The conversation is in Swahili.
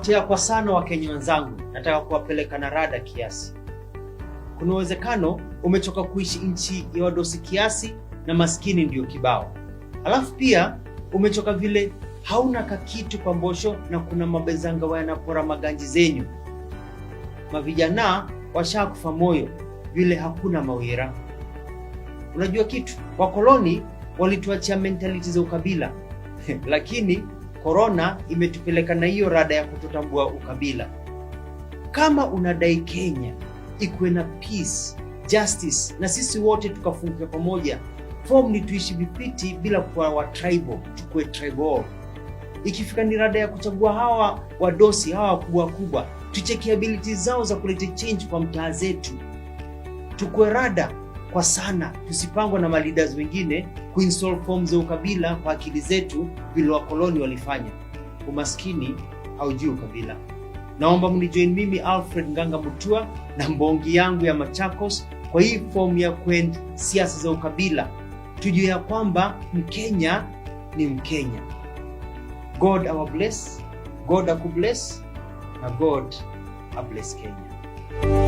Nimepotea kwa sana, Wakenya wenzangu, nataka kuwapeleka na rada kiasi. Kuna uwezekano umechoka kuishi nchi ya wadosi kiasi na maskini ndiyo kibao. Alafu pia umechoka vile hauna kakitu kwa mbosho na kuna mabezanga wanapora maganji zenyu. Mavijana washakufa moyo vile hakuna mawira. Unajua kitu, wakoloni walituachia mentality za ukabila lakini korona imetupeleka na hiyo rada ya kutotambua ukabila. Kama unadai Kenya ikuwe na peace, justice na sisi wote tukafunguka pamoja, form ni tuishi vipiti bila kuwa wa tribal, tukuwe tribal. Ikifika ni rada ya kuchagua hawa wadosi hawa wakubwa wakubwa, tucheki ability zao za kuleta change kwa mtaa zetu, tukuwe rada kwa sana, tusipangwe na maleaders wengine kuinstall form za ukabila kwa akili zetu vile wakoloni walifanya. Umaskini haujui ukabila. Naomba mnijoin mimi Alfred Nganga Mutua na mbongi yangu ya Machakos kwa hii fomu ya kuend siasa za ukabila, tujue ya kwamba Mkenya ni Mkenya. God our bless, God akubless na God abless Kenya.